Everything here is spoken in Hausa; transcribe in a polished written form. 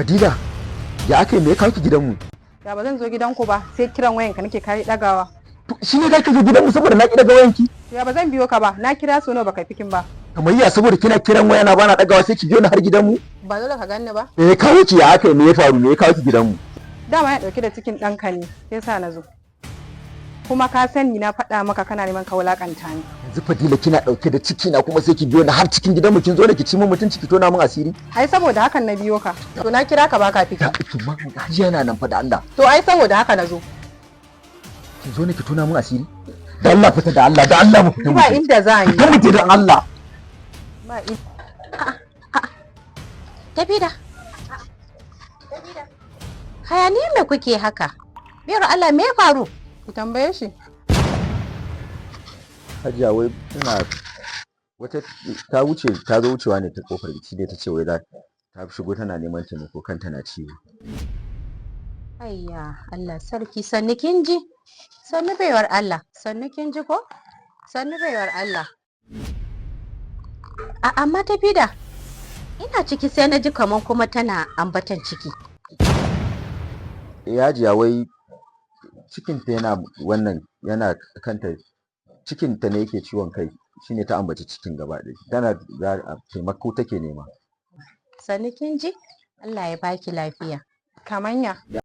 Fadila, ya aka yi, me ya kawo ki gidanmu? Ya ba zan zo gidanku ba, sai kiran wayanka nake kai dagawa. To shi ne za ki zo gidanmu saboda na ki daga wayanki? Ya ba zan biyo ka ba, na kira so nawa baka picking ba. Kamar ya saboda kina kiran wayana bana dagawa sai ki biyo ni har gidanmu? Ba dole ka ganni ba. Me ya kawo ki, ya aka yi, me ya faru, me ya kawo ki gidanmu? Dama ya dauke da cikin ɗanka ne, sai sa na zo. Kuma ka sani na faɗa maka kana neman ka wulakanta ni. Yanzu Fadila, kina dauke da ciki na kuma sai ki biyo ni har cikin gidanmu, kin zo da ki ci min mutunci, ki tona min asiri? Ai saboda hakan na biyo ka. To na kira ka baka picking. Ya ki ma Hajiya na nan fa, da Allah. To ai saboda haka na zo. Kin zo ne ki tona min asiri? Da Allah fita, da Allah, da Allah mu fita mu Ba je. inda za ni. Fita mu je, dan Allah. Ba in Tafida. Hayaniya me kuke haka? Biyar Allah, me ya faru? Ku tambaye shi. Hajiya, wai ina wata ta wuce, ta zo wucewa ne ta kofar shi ne ta ce wai za ta shigo, tana neman taimako, kanta na ciwo. Ayya, Allah sarki, sannu kin ji? Sannu baiwar Allah, sannu kin ji ko? Sannu baiwar Allah. A amma Tafida, ina ciki sai na ji kaman kuma tana ambatan ciki. Eh Hajiya, wai cikinta yana wannan, yana kanta, cikinta ne yake ciwon kai, shine ta ambaci cikin gaba ɗaya, tana za a taimako take nema. Sannu kin ji? Allah ya baki lafiya. Kamanya.